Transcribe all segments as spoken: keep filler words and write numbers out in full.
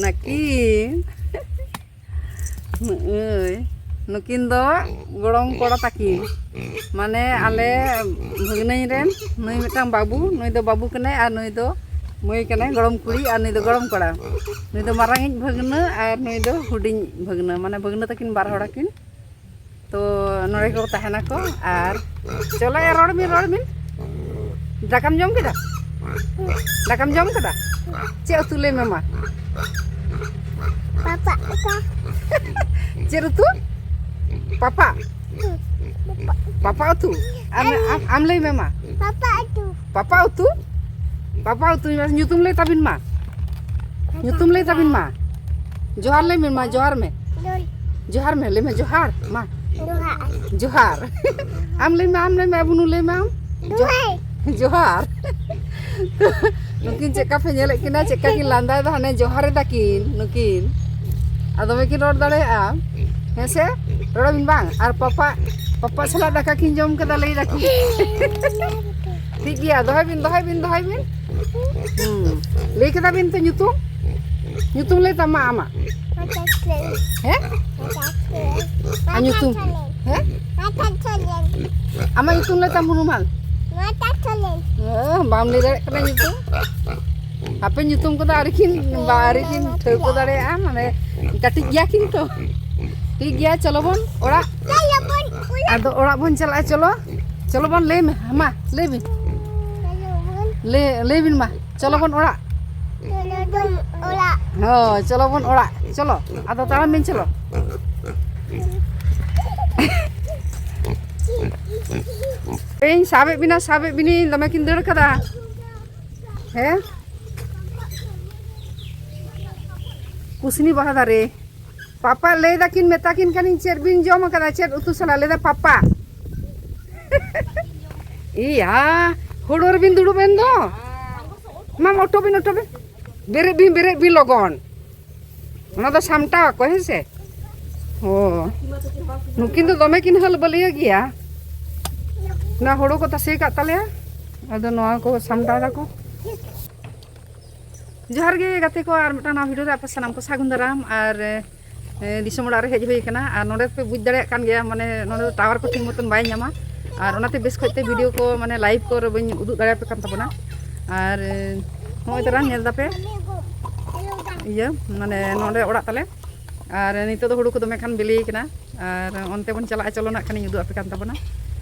ᱱᱟᱹᱠᱤᱱ᱾ ᱱᱩᱜᱼᱩᱭ, ᱱᱩᱠᱤᱱ ᱫᱚ ᱜᱚᱲᱚᱢ ᱠᱚᱲᱟ ᱛᱟᱹᱠᱤᱱ, ᱢᱟᱱᱮ ᱟᱞᱮ ᱵᱷᱟᱹᱜᱽᱱᱟᱹᱧ ᱨᱮᱱ ᱱᱩᱭ ᱢᱤᱫᱴᱟᱝ ᱵᱟᱹᱵᱩ, ᱱᱩᱭ ᱫᱚ ᱵᱟᱹᱵᱩ ᱠᱟᱱᱟᱭ ᱟᱨ ᱱᱩᱭ ᱫᱚ ᱢᱟᱹᱭ ᱠᱟᱱᱟᱭ, ᱜᱚᱲᱚᱢ ᱠᱩᱲᱤ, ᱟᱨ ᱱᱩᱭ ᱫᱚ ᱜᱚᱲᱚᱢ ᱠᱚᱲᱟ᱾ ᱱᱩᱭ ᱫᱚ ᱢᱟᱨᱟᱝᱤᱡ ᱵᱷᱟᱹᱜᱽᱱᱟᱹ ᱟᱨ ᱱᱩᱭ ᱫᱚ ᱦᱩᱰᱤᱧ ᱵᱷᱟᱹᱜᱽᱱᱟᱹ, ᱢᱟᱱᱮ ᱵᱷᱟᱹᱜᱽᱱᱟᱹ ᱛᱟᱹᱠᱤᱱ ᱵᱟᱨ ᱦᱚᱲ ᱟᱹᱠᱤᱱ᱾ ᱛᱚ ᱱᱚᱰᱮ ᱠᱚ ᱛᱟᱦᱮᱱᱟᱠᱚ᱾ ᱟᱨ ᱪᱚᱞᱚ ᱭᱟ, ᱨᱚᱲ ᱢᱮ, ᱨᱚᱲ ᱢᱮ᱾ ᱫᱟᱠᱟᱢ ᱡᱚᱢ ᱠᱮᱫᱟ? ᱫᱟᱠᱟᱢ ᱡᱚᱢ ᱠᱮᱫᱟ? ᱪᱮᱫ ᱩᱛᱩ ᱞᱟᱹᱭ ᱢᱮ ᱢᱟ? ᱯᱟᱯᱟ ᱩᱛᱩ᱾ ᱪᱮᱫ ᱩᱛᱩ? ᱯᱟᱯᱟ᱾ ᱯᱟᱯᱟ ᱩᱛᱩ᱾ ᱟᱢ, ᱟᱢ, ᱟᱢ ᱞᱟᱹᱭ ᱢᱮ ᱢᱟ᱾ ᱯᱟᱯᱟ ᱩᱛᱩ᱾ ᱯᱟᱯᱟ ᱩᱛᱩ? ᱯᱟᱯᱟ ᱩᱛᱩ, ᱧᱩᱛᱩᱢ ᱞᱟᱹᱭ ᱛᱟᱵᱤᱱ ᱢᱟ᱾ ᱧᱩᱛᱩᱢ ᱞᱟᱹᱭ ᱛᱟᱵᱤᱱ ᱢᱟ᱾ ᱡᱚᱦᱟᱨ ᱞᱟᱹᱭ ᱢᱮ ᱢᱟ, ᱡᱚᱦᱟᱨ ᱢᱮ᱾ ᱡᱚᱦᱟᱨ᱾ ᱡᱚᱦᱟᱨ ᱢᱮ, ᱞᱟᱹᱭ ᱢᱮ ᱡᱚᱦᱟᱨ ᱢᱟ᱾ ᱡᱚᱦᱟᱨ᱾ ᱡᱚᱦᱟᱨ᱾ ᱟᱢ ᱞᱟᱹᱭ ᱢᱮ, ᱟᱢ ᱞᱟᱹᱭ ᱢᱮ, ᱵᱩᱱᱩ ᱞᱟᱹᱭ ᱢᱮ ᱟᱢ᱾ ᱡᱚ- ᱡᱚᱦᱟᱨ᱾ ᱡᱚᱦᱟᱨ᱾ ᱱᱩᱠᱤᱱ ᱪᱮᱫ ᱞᱮᱠᱟ ᱯᱮ ᱧᱮᱞᱮᱫ ᱠᱤᱱᱟ, ᱪᱮᱫ ᱞᱮᱠᱟ ᱠᱤᱱ ᱞᱟᱸᱫᱟᱭᱮᱫᱟ, ᱦᱟᱱᱮ ᱡᱚᱦᱟᱨ ᱮᱫᱟ ᱠᱤᱱ ᱱᱩᱠᱤᱱ᱾ ᱟᱨ ᱫᱚᱢᱮ ᱠᱤᱱ ᱨᱚᱲ ᱫᱟᱲᱮᱭᱟᱜᱼᱟ, ᱦᱮᱸ ᱥᱮ? ᱨᱚᱲ ᱟᱵᱤᱱ ᱵᱟᱝ? ᱟᱨ ᱯᱟᱯᱟ, ᱯᱟᱯᱟ ᱥᱟᱞᱟᱜ ᱫᱟᱠᱟ ᱠᱤᱱ ᱡᱚᱢ ᱠᱮᱫᱟ, ᱞᱟᱹᱭ ᱫᱟᱠᱤᱱ᱾ ᱴᱷᱤᱠ ᱜᱮᱭᱟ, ᱫᱚᱦᱚᱭ ᱵᱤᱱ, ᱫᱚᱦᱚᱭ ᱵᱤᱱ, ᱫᱚᱦᱚᱭ ᱵᱤᱱ᱾ ᱦᱩᱸ᱾ ᱞᱟᱹᱭ ᱠᱮᱫᱟ ᱵᱤᱱ ᱛᱚ ᱧᱩᱛᱩᱢ? ᱧᱩᱛᱩᱢ ᱞᱟᱹᱭ ᱛᱟᱢ ᱢᱟ ᱟᱢᱟᱜ᱾ ᱦᱮᱸ? ᱟᱨ ᱧᱩᱛᱩᱢ? ᱦᱮᱸ? ᱟᱢᱟᱜ ᱧᱩᱛᱩᱢ ᱞᱟᱹᱭ ᱛᱟᱢ ᱵᱩᱱᱩ ᱢᱟ᱾ ᱚ, ᱵᱟᱢ ᱞᱟᱹᱭ ᱫᱟᱲᱮᱭᱟᱜ ᱠᱟᱱᱟ ᱧᱩᱛᱩᱢ᱾ ᱦᱟᱯᱮ ᱧᱩᱛᱩᱢ ᱠᱚᱫᱚ ᱟᱹᱣᱨᱤ ᱠᱤᱱ, ᱵᱟ, ᱟᱹᱣᱨᱤ ᱠᱤᱱ ᱴᱷᱟᱹᱣᱠᱟᱹ ᱫᱟᱲᱮᱭᱟᱜᱼᱟ, ᱢᱟᱱᱮ ᱠᱟᱹᱴᱤᱡ ᱜᱮᱭᱟ ᱠᱤᱱ ᱛᱚ᱾ ᱴᱷᱤᱠ ᱜᱮᱭᱟ, ᱪᱚᱞᱚ ᱵᱚᱱ ᱚᱲᱟᱜ᱾ ᱟᱫᱚ ᱚᱲᱟᱜ ᱵᱚᱱ ᱪᱟᱞᱟᱜᱼᱟ, ᱪᱚᱞᱚ᱾ ᱪᱚᱞᱚ ᱵᱚᱱ ᱞᱟᱹᱭ ᱢᱮ, ᱢᱟ ᱞᱟᱹᱭ ᱵᱤᱱ᱾ ᱞᱟᱹᱭ, ᱞᱟᱹᱭ ᱵᱤᱱ ᱢᱟ, ᱪᱚᱞᱚ ᱵᱚᱱ ᱚᱲᱟᱜ᱾ ᱚᱲᱟᱜ᱾ ᱦᱳᱭ, ᱪᱚᱞᱚ ᱵᱚᱱ ᱚᱲᱟᱜ, ᱪᱚᱞᱚ᱾ ᱟᱫᱚ ᱛᱟᱲᱟᱢ ᱵᱤᱱ, ᱪᱚᱞᱚ᱾ ᱤᱧ ᱥᱟᱵᱮᱫ ᱵᱤᱱᱟ, ᱥᱟᱵᱮᱫ ᱵᱤᱱᱤᱧ, ᱫᱚᱢᱮ ᱠᱤᱱ ᱫᱟᱹᱲ ᱠᱟᱫᱟ᱾ ᱦᱮᱸ? ᱠᱩᱥᱱᱤ ᱵᱟᱦᱟ ᱫᱟᱨᱮ᱾ ᱯᱟᱯᱟ ᱞᱟᱹᱭ ᱫᱟᱠᱤᱱ, ᱢᱮᱛᱟ ᱠᱤᱱ ᱠᱟᱹᱱᱟᱹᱧ, "ᱪᱮᱫ ᱵᱤᱱ ᱡᱚᱢ ᱠᱟᱫᱟ, ᱪᱮᱫ ᱩᱛᱩ ᱥᱟᱞᱟᱜ?" ᱞᱟᱹᱭ ᱫᱟ, "ᱯᱟᱯᱟ, ᱤᱭᱟ, ᱦᱩᱲᱩ ᱨᱮᱵᱤᱱ ᱫᱩᱲᱩᱵ ᱮᱱ ᱫᱚ᱾ ᱢᱟ, ᱚᱴᱚ ᱵᱤᱱ, ᱚᱴᱚ ᱵᱤᱱ᱾ ᱵᱮᱨᱮᱫ ᱵᱤᱱ, ᱵᱮᱨᱮᱫ ᱵᱤᱱ ᱞᱚᱜᱚᱱ᱾ ᱚᱱᱟ ᱫᱚ ᱥᱟᱢᱴᱟᱣ ᱟᱠᱚ, ᱦᱮᱸ ᱥᱮ?" ᱚ, ᱱᱩᱠᱤᱱ ᱫᱚ ᱫᱚᱢᱮ ᱠᱤᱱ ᱦᱟᱹᱞ ᱵᱟᱹᱞᱤᱭᱟᱹ ᱜᱮᱭᱟ᱾ ᱚᱱᱟ ᱦᱩᱲᱩ ᱠᱚ ᱛᱟᱥᱮ ᱟᱠᱟᱫ ᱛᱟᱞᱮᱭᱟ, ᱟᱫᱚ ᱱᱚᱣᱟ ᱠᱚ ᱥᱟᱢᱴᱟᱣ ᱫᱟᱠᱚ᱾ ᱡᱚᱦᱟᱨ ᱜᱮ ᱜᱟᱛᱮ ᱠᱚ, ᱟᱨ ᱢᱤᱫᱴᱟᱝ ᱱᱟᱣᱟ ᱵᱷᱤᱰᱤᱭᱳ ᱨᱮ ᱟᱯᱮ ᱥᱟᱱᱟᱢ ᱠᱚ ᱥᱟᱹᱜᱩᱱ ᱫᱟᱨᱟᱢ᱾ ᱟᱨ ᱮ, ᱫᱤᱥᱚᱢ ᱚᱲᱟᱜ ᱨᱮ ᱦᱮᱡ ᱦᱩᱭ ᱟᱠᱟᱱᱟ, ᱟᱨ ᱱᱚᱰᱮ ᱯᱮ ᱵᱩᱡᱽ ᱫᱟᱲᱮᱭᱟᱜ ᱠᱟᱱ ᱜᱮᱭᱟ, ᱢᱟᱱᱮ ᱱᱚᱰᱮ ᱫᱚ ᱴᱟᱣᱟᱨ ᱠᱚ ᱴᱷᱤᱠ ᱢᱚᱛᱚᱱ ᱵᱟᱭ ᱧᱟᱢᱟ, ᱟᱨ ᱚᱱᱟᱛᱮ ᱵᱮᱥ ᱠᱷᱚᱡ ᱛᱮ ᱵᱷᱤᱰᱤᱭᱳ ᱠᱚ, ᱢᱟᱱᱮ ᱞᱟᱭᱤᱵᱷ ᱠᱚᱨᱮ ᱵᱟᱹᱧ ᱩᱫᱩᱜ ᱫᱟᱲᱮᱭᱟᱯᱮ ᱠᱟᱱ ᱛᱟᱵᱚᱱᱟ᱾ ᱟᱨ ᱮ, ᱱᱚᱜᱼᱚᱭ ᱛᱟᱨᱟ ᱧᱮᱞ ᱫᱟᱯᱮ, ᱤᱭᱟᱹ, ᱢᱟᱱᱮ ᱱᱚᱰᱮ ᱚᱲᱟᱜ ᱛᱟᱞᱮ, ᱟᱨ ᱱᱤᱛᱚᱜ ᱫᱚ ᱦᱩᱲᱩ ᱠᱚ ᱫᱚᱢᱮ ᱠᱷᱟᱱ ᱵᱤᱞᱤ ᱠᱟᱱᱟ, ᱟᱨ ᱚᱱᱛᱮ ᱵᱚᱱ ᱪᱟᱞᱟᱜᱼᱟ᱾ ᱪᱚᱞᱚ ᱱᱟᱜ ᱠᱷᱟᱱᱤᱧ ᱩᱫᱩᱜ ᱟᱯᱮ ᱠᱟᱱ ᱛᱟᱵᱚᱱᱟ᱾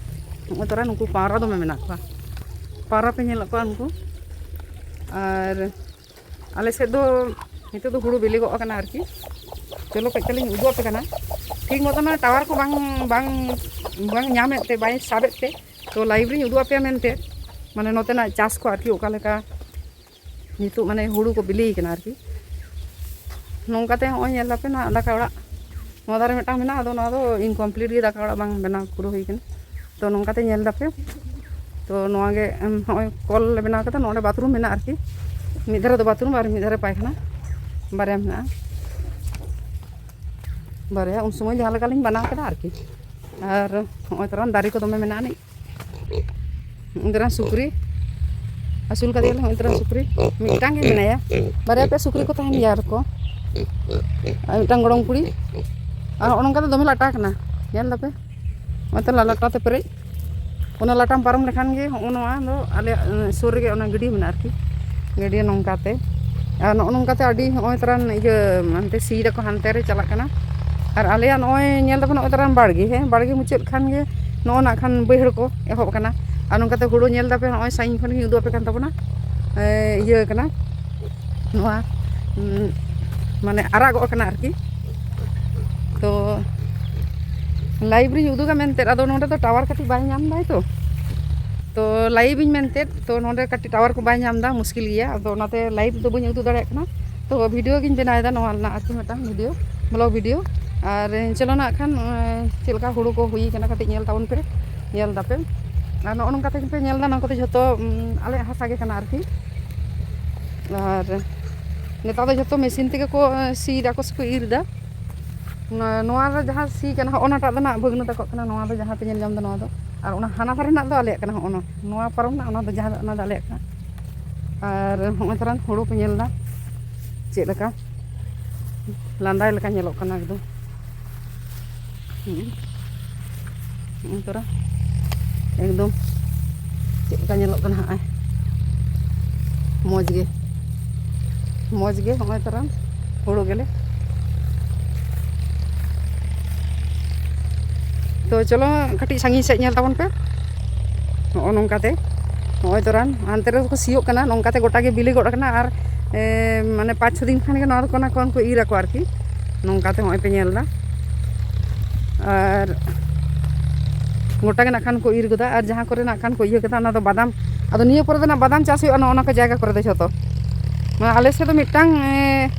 ᱱᱚᱜᱼᱚᱭ ᱛᱟᱨᱟ ᱱᱩᱠᱩ ᱯᱟᱣᱨᱟ ᱫᱚᱢᱮ ᱢᱮᱱᱟᱜ ᱠᱚᱣᱟ, ᱯᱟᱣᱨᱟ ᱯᱮ ᱧᱮᱞᱮᱫ ᱠᱚᱣᱟ ᱱᱩᱠᱩ᱾ ᱟᱨ ᱟᱞᱮ ᱥᱮᱫ ᱫᱚ ᱱᱤᱛᱚᱜ ᱫᱚ ᱦᱩᱲᱩ ᱵᱤᱞᱤ ᱜᱚᱫ ᱟᱠᱟᱱᱟ ᱟᱨᱠᱤ᱾ ᱪᱚᱞᱚ ᱠᱟᱹᱡ ᱛᱟᱞᱤᱧ ᱩᱫᱩᱜ ᱟᱯᱮ ᱠᱟᱱᱟ᱾ ᱴᱷᱤᱠ ᱢᱚᱛᱚ ᱱᱚᱣᱟ ᱴᱟᱣᱟᱨ ᱠᱚ ᱵᱟᱝ, ᱵᱟᱝ, ᱵᱟᱝ ᱧᱟᱢᱮᱫ ᱛᱮ, ᱵᱟᱭ ᱥᱟᱵᱮᱫ ᱛᱮ, ᱛᱚ ᱞᱟᱭᱤᱵᱷ ᱨᱤᱧ ᱩᱫᱩᱜ ᱟᱯᱮᱭᱟ ᱢᱮᱱᱛᱮ, ᱢᱟᱱᱮ ᱱᱚᱛᱮᱱᱟᱜ ᱪᱟᱥ ᱠᱚ ᱟᱨᱠᱤ ᱚᱠᱟ ᱞᱮᱠᱟ ᱱᱤᱛᱚᱜ ᱢᱟᱱᱮ ᱦᱩᱲᱩ ᱠᱚ ᱵᱤᱞᱤ ᱠᱟᱱᱟ ᱟᱨᱠᱤ᱾ ᱱᱚᱝᱠᱟᱛᱮ ᱦᱚᱸᱜᱼᱚᱭ ᱧᱮᱞ ᱫᱟᱯᱮ ᱱᱚᱣᱟ ᱫᱟᱠᱟ ᱚᱲᱟᱜ, ᱱᱚᱣᱟ ᱫᱷᱟᱨᱮ ᱢᱤᱫᱴᱟᱝ ᱢᱮᱱᱟᱜᱼᱟ, ᱟᱫᱚ ᱱᱚᱣᱟ ᱫᱚ ᱤᱱᱠᱚᱢᱯᱞᱤᱴ ᱜᱮ, ᱫᱟᱠᱟ ᱚᱲᱟᱜ ᱵᱟᱝ ᱵᱮᱱᱟᱣ ᱯᱩᱨᱟᱹ ᱦᱩᱭ ᱠᱟᱱᱟ᱾ ᱛᱚ ᱱᱚᱝᱠᱟᱛᱮ ᱧᱮᱞ ᱫᱟᱯᱮ, ᱛᱚ ᱱᱚᱣᱟ ᱜᱮ, ᱮᱢ, ᱦᱚᱸᱜᱼᱚᱭ ᱠᱚᱞ ᱞᱮ ᱵᱮᱱᱟᱣ ᱠᱟᱫᱟ, ᱱᱚᱰᱮ ᱵᱟᱛᱷᱨᱩᱢ ᱢᱮᱱᱟᱜᱼᱟ ᱟᱨᱠᱤ᱾ ᱢᱤᱫ ᱫᱷᱟᱨᱮ ᱫᱚ ᱵᱟᱛᱷᱨᱩᱢ ᱟᱨ ᱢᱤᱫ ᱫᱷᱟᱨᱮ ᱯᱟᱭᱠᱷᱟᱱᱟ, ᱵᱟᱨᱭᱟ ᱢᱮᱱᱟᱜᱼᱟ, ᱵᱟᱨᱭᱟ᱾ ᱩᱱ ᱥᱚᱢᱚᱭ ᱡᱟᱦᱟᱸ ᱞᱮᱠᱟᱞᱤᱧ ᱵᱮᱱᱟᱣ ᱠᱮᱫᱟ ᱟᱨᱠᱤ᱾ ᱟᱨ ᱦᱚᱸᱜᱼᱚᱭ ᱛᱚᱨᱟᱱ ᱫᱟᱨᱮ ᱠᱚ ᱫᱚᱢᱮ ᱢᱮᱱᱟᱜᱼᱟ ᱟᱹᱱᱤᱡ᱾ ᱩᱱᱤ ᱛᱚᱨᱟᱱ ᱥᱩᱠᱨᱤ ᱟᱹᱥᱩᱞ ᱠᱟᱫᱮᱭᱟᱞᱮ, ᱩᱱᱤ ᱛᱚᱨᱟᱱ ᱥᱩᱠᱨᱤ ᱢᱤᱫᱴᱟᱝ ᱜᱮ ᱢᱮᱱᱟᱭᱟ, ᱵᱟᱨᱭᱟ ᱯᱮᱭᱟ ᱥᱩᱠᱨᱤ ᱠᱚ ᱛᱟᱦᱮᱱ ᱜᱮᱭᱟ ᱟᱨᱠᱚ᱾ ᱟᱨ ᱢᱤᱫᱴᱟᱝ ᱜᱚᱲᱚᱢ ᱠᱩᱲᱤ, ᱟᱨ ᱦᱚᱸᱜᱼᱚ ᱱᱚᱝᱠᱟ ᱫᱚ ᱫᱚᱢᱮ ᱞᱟᱴᱟ ᱠᱟᱱᱟ, ᱧᱮᱞ ᱫᱟᱯᱮ᱾ ᱱᱚᱜᱼᱚᱭ ᱛᱚ ᱞᱟᱴᱟ ᱛᱮ ᱯᱮᱨᱮᱡ᱾ ᱚᱱᱟ ᱞᱟᱴᱟᱢ ᱯᱟᱨᱚᱢ ᱞᱮᱠᱷᱟᱱ ᱜᱮ ᱦᱚᱸᱜᱼᱚ ᱱᱚᱣᱟ ᱫᱚ ᱟᱞᱮᱭᱟᱜ, ᱮᱸ, ᱥᱩᱨ ᱨᱮᱜᱮ ᱚᱱᱟ ᱜᱟᱹᱰᱭᱟᱹ ᱢᱮᱱᱟᱜᱼᱟ ᱟᱨᱠᱤ᱾ ᱜᱟᱹᱰᱭᱟᱹ ᱱᱚᱝᱠᱟ ᱛᱮ᱾ ᱟᱨ ᱱᱚᱜᱼᱚ ᱱᱚᱝᱠᱟ ᱛᱮ ᱟᱹᱰᱤ ᱦᱚᱸᱜᱼᱚᱭ ᱛᱟᱨᱟᱱ ᱤᱭᱟᱹ ᱦᱟᱱᱛᱮ ᱥᱤ ᱫᱟᱠᱚ, ᱦᱟᱱᱛᱮ ᱨᱮ ᱪᱟᱞᱟᱜ ᱠᱟᱱᱟ᱾ ᱟᱨ ᱟᱞᱮᱭᱟᱜ ᱱᱚᱜᱼᱚᱭ ᱧᱮᱞ ᱫᱟᱵᱚᱱ ᱱᱚᱜᱼᱚᱭ ᱛᱟᱨᱟᱱ ᱵᱟᱲᱜᱮ, ᱦᱮᱸ, ᱵᱟᱲᱜᱮ ᱢᱩᱪᱟᱹᱫ ᱠᱷᱟᱱ ᱜᱮ ᱱᱚᱜᱼᱚ ᱱᱟᱜ ᱠᱷᱟᱱ ᱵᱟᱹᱭᱦᱟᱹᱲ ᱠᱚ ᱮᱦᱚᱵ ᱟᱠᱟᱱᱟ᱾ ᱟᱨ ᱱᱚᱝᱠᱟ ᱛᱮ ᱦᱩᱲᱩ ᱧᱮᱞ ᱫᱟᱯᱮ ᱱᱚᱜᱼᱚᱭ ᱥᱟᱺᱜᱤᱧ ᱠᱷᱚᱱ ᱜᱤᱧ ᱩᱫᱩᱜ ᱟᱯᱮ ᱠᱟᱱ ᱛᱟᱵᱚᱱᱟ᱾ ᱮ, ᱤᱭᱟᱹ ᱠᱟᱱᱟ, ᱱᱚᱣᱟ, ᱩᱸ, ᱢᱟᱱᱮ ᱟᱨᱟᱜᱚᱜ ᱠᱟᱱᱟ ᱟᱨᱠᱤ᱾ ᱛᱚ ᱞᱟᱭᱤᱵᱷ ᱨᱤᱧ ᱩᱫᱩᱜᱟ ᱢᱮᱱᱛᱮ, ᱟᱫᱚ ᱱᱚᱰᱮ ᱫᱚ ᱴᱟᱣᱟᱨ ᱠᱟᱹᱴᱤᱡ ᱵᱟᱭ ᱧᱟᱢ ᱫᱟᱭ ᱛᱚ᱾ ᱛᱚ ᱞᱟᱭᱤᱵᱷ ᱤᱧ ᱢᱮᱱᱛᱮ, ᱛᱚ ᱱᱚᱰᱮ ᱠᱟᱹᱴᱤᱡ ᱴᱟᱣᱟᱨ ᱠᱚ ᱵᱟᱭ ᱧᱟᱢ ᱮᱫᱟ, ᱢᱩᱥᱠᱤᱞ ᱜᱮᱭᱟ᱾ ᱟᱫᱚ ᱚᱱᱟᱛᱮ ᱞᱟᱭᱤᱵᱷ ᱫᱚ ᱵᱟᱹᱧ ᱩᱫᱩᱜ ᱫᱟᱲᱮᱭᱟᱜ ᱠᱟᱱᱟ᱾ ᱛᱚ ᱵᱷᱤᱰᱤᱭᱳ ᱜᱤᱧ ᱵᱮᱱᱟᱣ ᱮᱫᱟ ᱱᱚᱣᱟ ᱨᱮᱱᱟᱜ ᱟᱨᱠᱤ ᱢᱤᱫᱴᱟᱝ ᱵᱷᱤᱰᱤᱭᱳ, ᱵᱞᱚᱜ ᱵᱷᱤᱰᱤᱭᱳ᱾ ᱟᱨ ᱪᱚᱞᱚ ᱱᱟᱜ ᱠᱷᱟᱱ, ᱮᱸ, ᱪᱮᱫ ᱞᱮᱠᱟ ᱦᱩᱲᱩ ᱠᱚ ᱦᱩᱭ ᱠᱟᱱᱟ ᱠᱟᱹᱴᱤᱡ ᱧᱮᱞ ᱛᱟᱵᱚᱱ ᱯᱮ, ᱧᱮᱞ ᱫᱟᱯᱮ᱾ ᱟᱨ ᱱᱚᱜᱼᱚ ᱱᱚᱝᱠᱟ ᱛᱮᱜᱮ ᱯᱮ ᱧᱮᱞ ᱮᱫᱟ, ᱱᱚᱣᱟ ᱠᱚᱫᱚ ᱡᱷᱚᱛᱚ, ᱩᱸ, ᱟᱞᱮᱭᱟᱜ ᱦᱟᱥᱟ ᱜᱮ ᱠᱟᱱᱟ ᱟᱨᱠᱤ᱾ ᱟᱨ ᱱᱮᱛᱟᱨ ᱫᱚ ᱡᱷᱚᱛᱚ ᱢᱮᱥᱤᱱ ᱛᱮᱜᱮ ᱠᱚ, ᱮᱸ, ᱥᱤᱭ ᱫᱟ ᱠᱚ ᱥᱮᱠᱚ ᱤᱨ ᱫᱟ᱾ ᱱᱚᱣᱟ, ᱱᱚᱣᱟ ᱨᱮ ᱡᱟᱦᱟᱸ ᱥᱤ ᱠᱟᱱᱟ, ᱦᱚᱸᱜᱼᱚ ᱱᱟᱴᱟᱜ ᱫᱚ ᱱᱟᱜ ᱵᱷᱟᱹᱜᱽᱱᱟᱹ ᱛᱟᱠᱚ ᱠᱟᱱᱟ, ᱱᱚᱣᱟ ᱫᱚ ᱡᱟᱦᱟᱸ ᱯᱮ ᱧᱮᱞ ᱧᱟᱢ ᱫᱟ, ᱱᱚᱣᱟ ᱫᱚ᱾ ᱟᱨ ᱚᱱᱟ ᱦᱟᱱᱟ ᱫᱷᱟᱨᱮ ᱨᱮᱱᱟᱜ ᱫᱚ ᱟᱞᱮᱭᱟᱜ ᱠᱟᱱᱟ, ᱦᱚᱸᱜᱼᱚ ᱱᱚᱣᱟ, ᱱᱚᱣᱟ ᱯᱟᱨᱚᱢ ᱨᱮᱱᱟᱜ ᱚᱱᱟ ᱫᱚ ᱡᱟᱦᱟᱸ, ᱚᱱᱟ ᱫᱚ ᱟᱞᱮᱭᱟᱜ ᱠᱟᱱᱟ᱾ ᱟᱨ ᱦᱚᱸᱜᱼᱚᱭ ᱛᱟᱨᱟᱝ ᱦᱩᱲᱩ ᱯᱮ ᱧᱮᱞ ᱮᱫᱟ, ᱪᱮᱫ ᱞᱮᱠᱟ ᱞᱟᱸᱫᱟᱭ ᱞᱮᱠᱟ ᱧᱮᱞᱚᱜ ᱠᱟᱱᱟ ᱮᱠᱫᱚᱢ᱾ ᱦᱩᱸ᱾ ᱦᱚᱸᱜᱼᱚᱭ ᱛᱚᱨᱟ ᱮᱠᱫᱚᱢ ᱪᱮᱫ ᱞᱮᱠᱟ ᱧᱮᱞᱚᱜ ᱠᱟᱱᱟ ᱦᱟᱸᱜ᱾ ᱢᱚᱡᱽ ᱜᱮ, ᱢᱚᱡᱽ ᱜᱮ᱾ ᱦᱚᱸᱜᱼᱚᱭ ᱛᱚᱨᱟ ᱦᱩᱲᱩ ᱜᱮᱞᱮ᱾ ᱛᱚ ᱪᱚᱞᱚ, ᱠᱟᱹᱴᱤᱡ ᱥᱟᱺᱜᱤᱧ ᱥᱮᱫ ᱧᱮᱞ ᱛᱟᱵᱚᱱ ᱯᱮ᱾ ᱱᱚᱜᱼᱚ ᱱᱚᱝᱠᱟᱛᱮ, ᱱᱚᱜᱼᱚᱭ ᱛᱚᱨᱟᱱ ᱦᱟᱱᱛᱮ ᱨᱮᱠᱚ ᱥᱤᱭᱳᱜ ᱠᱟᱱᱟ, ᱱᱚᱝᱠᱟᱛᱮ ᱜᱚᱴᱟ ᱜᱮ ᱵᱤᱞᱤ ᱜᱚᱫ ᱟᱠᱟᱱᱟ᱾ ᱟᱨ ᱮ, ᱢᱟᱱᱮ ᱯᱟᱸᱪ ᱪᱷᱚ ᱫᱤᱱ ᱠᱷᱟᱱ ᱜᱮ ᱱᱚᱣᱟ ᱫᱚᱠᱚ, ᱚᱱᱟ ᱠᱷᱚᱱ ᱠᱚ ᱤᱨ ᱟᱠᱚ ᱟᱨᱠᱤ᱾ ᱱᱚᱝᱠᱟᱛᱮ ᱱᱚᱜᱼᱚᱭ ᱯᱮ ᱧᱮᱞ ᱮᱫᱟ᱾ ᱟᱨ ᱜᱚᱴᱟ ᱜᱮ ᱱᱟᱜ ᱠᱷᱟᱱ ᱠᱚ ᱤᱨ ᱜᱚᱫᱟ᱾ ᱟᱨ ᱡᱟᱦᱟᱸ ᱠᱚᱨᱮ ᱱᱟᱜ ᱠᱷᱟᱱ ᱠᱚ ᱤᱭᱟᱹ ᱠᱮᱫᱟ, ᱚᱱᱟ ᱫᱚ ᱵᱟᱫᱟᱢ, ᱟᱫᱚ ᱱᱤᱭᱟᱹ ᱯᱚᱨᱮ ᱫᱚ ᱱᱟᱜ ᱵᱟᱫᱟᱢ ᱪᱟᱥ ᱦᱩᱭᱩᱜᱼᱟ ᱱᱚᱜᱼᱚ ᱱᱚᱝᱠᱟ ᱡᱟᱭᱜᱟ ᱠᱚᱨᱮ ᱫᱚ ᱡᱷᱚᱛᱚ᱾ ᱢᱟᱱᱮ ᱟᱞᱮ ᱥᱮᱫ ᱫᱚ ᱢᱤᱫᱴᱟᱝ, ᱮ,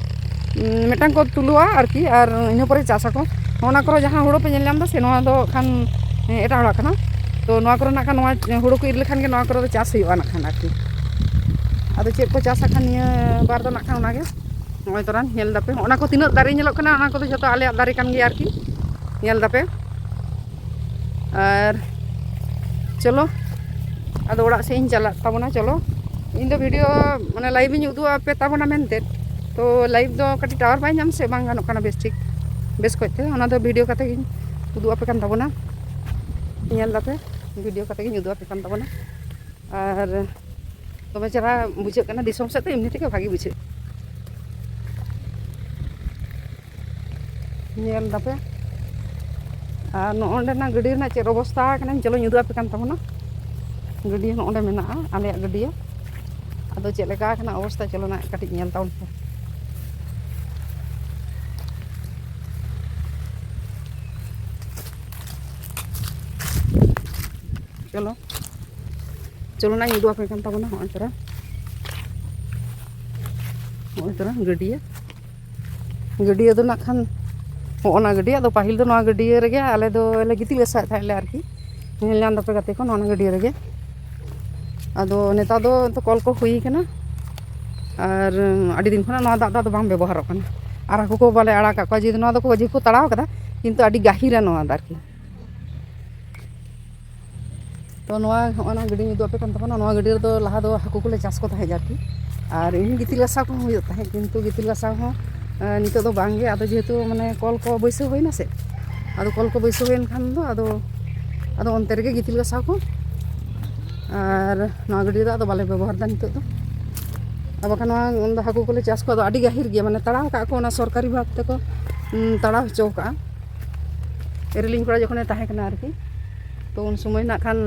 ᱢᱤᱫᱴᱟᱝ ᱠᱚ ᱛᱩᱞᱟᱹᱣᱟ ᱟᱨᱠᱤ, ᱟᱨ ᱤᱱᱟᱹ ᱯᱚᱨᱮ ᱪᱟᱥ ᱟᱠᱚ᱾ ᱱᱚᱜᱼᱚ ᱱᱚᱣᱟ ᱠᱚᱨᱮ ᱡᱟᱦᱟᱸ ᱦᱩᱲᱩ ᱯᱮ ᱧᱮᱞ ᱧᱟᱢ ᱮᱫᱟ ᱥᱮ, ᱱᱚᱣᱟ ᱫᱚ ᱠᱷᱟᱱ, ᱮ, ᱮᱴᱟᱜ ᱦᱚᱲᱟᱜ ᱠᱟᱱᱟ᱾ ᱛᱚ ᱱᱚᱣᱟ ᱠᱚᱨᱮ ᱱᱟᱜ ᱠᱷᱟᱱ ᱱᱚᱣᱟ ᱦᱩᱲᱩ ᱠᱚ ᱤᱨ ᱞᱮᱠᱷᱟᱱ ᱜᱮ ᱱᱚᱣᱟ ᱠᱚᱨᱮ ᱫᱚ ᱪᱟᱥ ᱦᱩᱭᱩᱜᱼᱟ ᱱᱟᱜ ᱠᱷᱟᱱ ᱟᱨᱠᱤ᱾ ᱟᱫᱚ ᱪᱮᱫ ᱠᱚ ᱪᱟᱥ ᱟᱠᱷᱟᱱ ᱱᱤᱭᱟᱹ ᱵᱟᱨ ᱫᱚ ᱱᱟᱜ ᱠᱷᱟᱱ ᱚᱱᱟᱜᱮ᱾ ᱱᱚᱜᱼᱚᱭ ᱛᱚᱨᱟᱱ ᱧᱮᱞ ᱫᱟᱯᱮ, ᱚᱱᱟ ᱠᱚ ᱛᱤᱱᱟᱹᱜ ᱫᱟᱨᱮ ᱧᱮᱞᱚᱜ ᱠᱟᱱᱟ, ᱚᱱᱟ ᱠᱚᱫᱚ ᱡᱷᱚᱛᱚ ᱟᱞᱮᱭᱟᱜ ᱫᱟᱨᱮ ᱠᱟᱱ ᱜᱮᱭᱟ ᱟᱨᱠᱤ᱾ ᱧᱮᱞ ᱫᱟᱯᱮ᱾ ᱟᱨ ᱪᱚᱞᱚ, ᱟᱫᱚ ᱚᱲᱟᱜ ᱥᱮᱫ ᱤᱧ ᱪᱟᱞᱟᱜ ᱛᱟᱵᱚᱱᱟ᱾ ᱪᱚᱞᱚ, ᱤᱧ ᱫᱚ video, ᱢᱟᱱᱮ, live ᱤᱧ ᱩᱫᱩᱜ ᱟᱯᱮ ᱛᱟᱵᱚᱱᱟ ᱢᱮᱱᱛᱮ᱾ ᱛᱚ live ᱫᱚ ᱠᱟᱹᱴᱤᱡ tower ᱵᱟᱭ ᱧᱟᱢ ᱥᱮ, ᱵᱟᱝ ᱜᱟᱱᱚᱜ ᱠᱟᱱᱟ ᱵᱮᱥ ᱴᱷᱤᱠ, ᱵᱮᱥ ᱠᱚᱡ ᱛᱮ᱾ ᱚᱱᱟ ᱫᱚ video ᱠᱟᱛᱮ ᱜᱤᱧ ᱩᱫᱩᱜ ᱟᱯᱮ ᱠᱟᱱ ᱛᱟᱵᱚᱱᱟ᱾ ᱧᱮᱞ ᱫᱟᱯᱮ, video ᱠᱟᱛᱮ ᱜᱤᱧ ᱩᱫᱩᱜ ᱟᱯᱮ ᱠᱟᱱ ᱛᱟᱵᱚᱱᱟ᱾ ᱟᱨ ᱫᱚᱢᱮ ᱪᱮᱦᱨᱟ ᱵᱩᱡᱷᱟᱹᱜ ᱠᱟᱱᱟ ᱫᱤᱥᱚᱢ ᱥᱮᱫ ᱫᱚ, ᱮᱢᱱᱤ ᱛᱮᱜᱮ ᱵᱷᱟᱜᱮ ᱵᱩᱡᱷᱟᱹᱜ᱾ ᱧᱮᱞ ᱫᱟᱯᱮ᱾ ᱟᱨ ᱱᱚᱜᱼᱚ ᱱᱚᱸᱰᱮᱱᱟᱜ ᱜᱟᱹᱰᱭᱟᱹ ᱨᱮᱱᱟᱜ ᱪᱮᱫ ᱚᱵᱚᱥᱛᱟ ᱠᱟᱱᱟ, ᱪᱚᱞᱚᱧ ᱩᱫᱩᱜ ᱟᱯᱮ ᱠᱟᱱ ᱛᱟᱵᱚᱱᱟ᱾ ᱜᱟᱹᱰᱭᱟᱹ ᱱᱚᱜᱼᱚ ᱱᱚᱸᱰᱮ ᱢᱮᱱᱟᱜᱼᱟ, ᱟᱞᱮᱭᱟᱜ ᱜᱟᱹᱰᱭᱟᱹ᱾ ᱟᱫᱚ ᱪᱮᱫ ᱞᱮᱠᱟ ᱠᱟᱱᱟ ᱚᱵᱚᱥᱛᱟ, ᱪᱚᱞᱚ ᱱᱟᱜ ᱠᱟᱹᱴᱤᱡ ᱧᱮᱞ ᱛᱟᱵᱚᱱ ᱯᱮ᱾ ᱪᱚᱞᱚ, ᱪᱚᱞᱚ ᱱᱟᱜ ᱤᱧ ᱩᱫᱩᱜ ᱟᱯᱮ ᱠᱟᱱ ᱛᱟᱵᱚᱱᱟ᱾ ᱦᱚᱸᱜᱼᱚᱭ ᱛᱚᱨᱟ, ᱦᱚᱸᱜᱼᱚᱭ ᱛᱚᱨᱟ ᱜᱟᱹᱰᱭᱟᱹ᱾ ᱜᱟᱹᱰᱭᱟᱹ ᱫᱚ ᱱᱟᱜ ᱠᱷᱟᱱ ᱦᱚᱸᱜᱼᱚ ᱱᱟ ᱜᱟᱹᱰᱭᱟᱹ᱾ ᱟᱫᱚ ᱯᱟᱹᱦᱤᱞ ᱫᱚ ᱱᱚᱣᱟ ᱜᱟᱹᱰᱭᱟᱹ ᱨᱮᱜᱮ ᱟᱞᱮ ᱫᱚ ᱞᱮ ᱜᱤᱛᱤᱡ ᱞᱮ ᱥᱟᱦᱮᱫ ᱛᱟᱦᱮᱸᱫ ᱞᱮ ᱟᱨᱠᱤ᱾ ᱧᱮᱞ ᱧᱟᱢ ᱫᱟᱯᱮ ᱜᱟᱛᱮ ᱠᱚ, ᱱᱚᱣᱟ ᱜᱟᱹᱰᱭᱟᱹ ᱨᱮᱜᱮ᱾ ᱟᱫᱚ ᱱᱮᱛᱟᱨ ᱫᱚ ᱛᱚ ᱠᱚᱞ ᱠᱚ ᱦᱩᱭ ᱠᱟᱱᱟ, ᱟᱨ ᱟᱹᱰᱤ ᱫᱤᱱ ᱠᱷᱚᱱᱟᱜ ᱱᱚᱣᱟ ᱫᱟᱜ ᱫᱚ ᱟᱫᱚ ᱵᱟᱝ ᱵᱮᱵᱚᱦᱟᱨᱚᱜ ᱠᱟᱱᱟ᱾ ᱟᱨ ᱦᱟᱹᱠᱩ ᱠᱚ ᱵᱟᱞᱮ ᱟᱲᱟᱜ ᱠᱟᱜ ᱠᱚᱣᱟ, ᱡᱮᱦᱮᱛᱩ ᱱᱚᱣᱟ ᱫᱚᱠᱚ ᱡᱮᱦᱮᱛᱩ ᱠᱚ ᱛᱟᱲᱟᱣ ᱠᱟᱫᱟ, ᱠᱤᱱᱛᱩ ᱟᱹᱰᱤ ᱜᱟᱹᱦᱤᱨᱟ ᱱᱚᱣᱟ ᱫᱚ ᱟᱨᱠᱤ᱾ ᱛᱚ ᱛᱚ ᱱᱚᱣᱟ, ᱦᱚᱸᱜᱼᱚᱭ ᱱᱚᱣᱟ ᱜᱟᱹᱰᱤᱧ ᱩᱫᱩᱜ ᱟᱯᱮ ᱠᱟᱱ ᱛᱟᱵᱚᱱᱟ, ᱱᱚᱣᱟ ᱜᱟᱹᱰᱤ ᱨᱮᱫᱚ ᱞᱟᱦᱟ ᱫᱚ ᱦᱟᱹᱠᱩ ᱠᱚᱞᱮ ᱪᱟᱥ ᱠᱚ ᱛᱟᱦᱮᱸᱫ ᱟᱨᱠᱤ᱾ ᱟᱨ ᱮᱢᱱᱤ ᱜᱤᱛᱤᱞ ᱜᱟᱥᱟᱣ ᱠᱚᱦᱚᱸ ᱦᱩᱭᱩᱜ ᱛᱟᱦᱮᱸᱫ, ᱠᱤᱱᱛᱩ ᱜᱤᱛᱤᱞ ᱜᱟᱥᱟᱣ ᱦᱚᱸ ᱱᱤᱛᱚᱜ ᱫᱚ ᱵᱟᱝ ᱜᱮ᱾ ᱟᱫᱚ ᱡᱮᱦᱮᱛᱩ ᱢᱟᱱᱮ ᱠᱚᱞ ᱠᱚ ᱵᱟᱹᱭᱥᱟᱹᱣ ᱦᱩᱭᱱᱟ ᱥᱮ, ᱟᱫᱚ ᱠᱚᱞ ᱠᱚ ᱵᱟᱹᱭᱥᱟᱹᱣ ᱦᱩᱭᱮᱱ ᱠᱷᱟᱱ ᱫᱚ ᱟᱫᱚ ᱟᱫᱚ ᱚᱱᱛᱮ ᱨᱮᱜᱮ ᱜᱤᱛᱤᱞ ᱜᱟᱥᱟᱣ ᱠᱚ᱾ ᱟᱨ ᱱᱚᱣᱟ ᱜᱟᱹᱰᱤ ᱫᱚ ᱟᱫᱚ ᱵᱟᱞᱮ ᱵᱮᱵᱚᱦᱟᱨ ᱮᱫᱟ ᱱᱤᱛᱚᱜ ᱫᱚ᱾ ᱟᱨ ᱵᱟᱠᱷᱟᱱ ᱱᱚᱣᱟ ᱦᱟᱹᱠᱩ ᱠᱚᱞᱮ ᱪᱟᱥ ᱠᱚᱣᱟ, ᱟᱫᱚ ᱟᱹᱰᱤ ᱜᱟᱹᱦᱤᱨ ᱜᱮᱭᱟ, ᱢᱟᱱᱮ ᱛᱟᱲᱟᱣ ᱠᱟᱜᱼᱟ ᱠᱚ, ᱚᱱᱟ ᱥᱚᱨᱠᱟᱨᱤ ᱵᱷᱟᱵᱽ ᱛᱮᱠᱚ ᱛᱟᱲᱟᱣ ᱦᱚᱪᱚ ᱠᱟᱜᱼᱟ᱾ ᱨᱮᱞᱤᱝ ᱠᱚᱲᱟ ᱡᱚᱠᱷᱚᱱᱮ ᱛᱟᱦᱮᱸ ᱠᱟᱱᱟ ᱟᱨᱠᱤ, ᱛᱚ ᱩᱱ ᱥᱚᱢᱚᱭ ᱱᱟᱜ ᱠᱷᱟᱱ